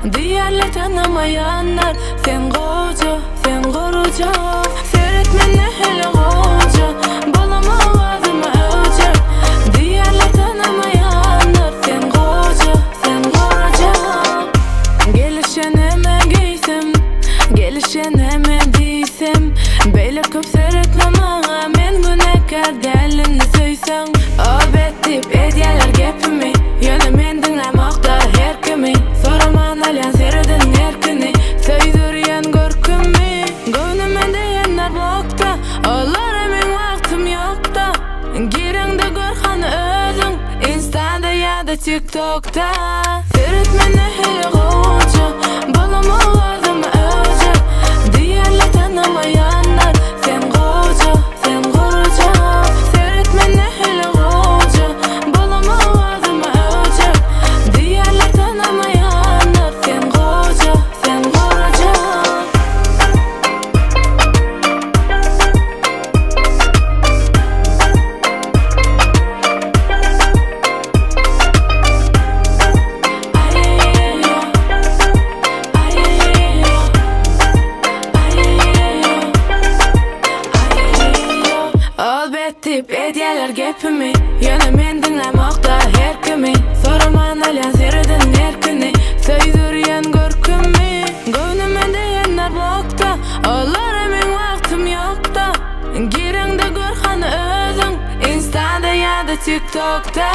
Diýerler tanamaýanlar Sen goja, sen goruja Seret men nähili goja Bolam owazyma öwjek Diýerler tanamaýanlar Sen goja, sen goruja Gelişeneme geýsem Gelişeneme diýsem Beýle köp seretme maňa Men günäkär däl indi söýseň O bet diýip edýärler gepimi Ýöne men diňlämokda her kimi Soraman alýan sereden erkini Söýdürýän görkümi Göwnüme degенler blokda Olara meň wagtym ýokda Gireňde gör hany özüň Instada ýa-da tiktokda Seret men nähili gowja Bolam owazymy öwjek Diýerler tanamaýanlar Sen goja, sen goja Seret men nähili gowja Bolam owazymy öwjek Diýerler tanamaýanlar Sen goja, sen goja. Ol bet diýip edýärler gepimi Ýöne men diňlämokda her kimi Soraman alýan sereden erkini Söýdürýän görkümi Göwnüme degенler blokda Olara meň wagtym ýokda Gireňde gör hany özüň Instada ýa-da tiktokda.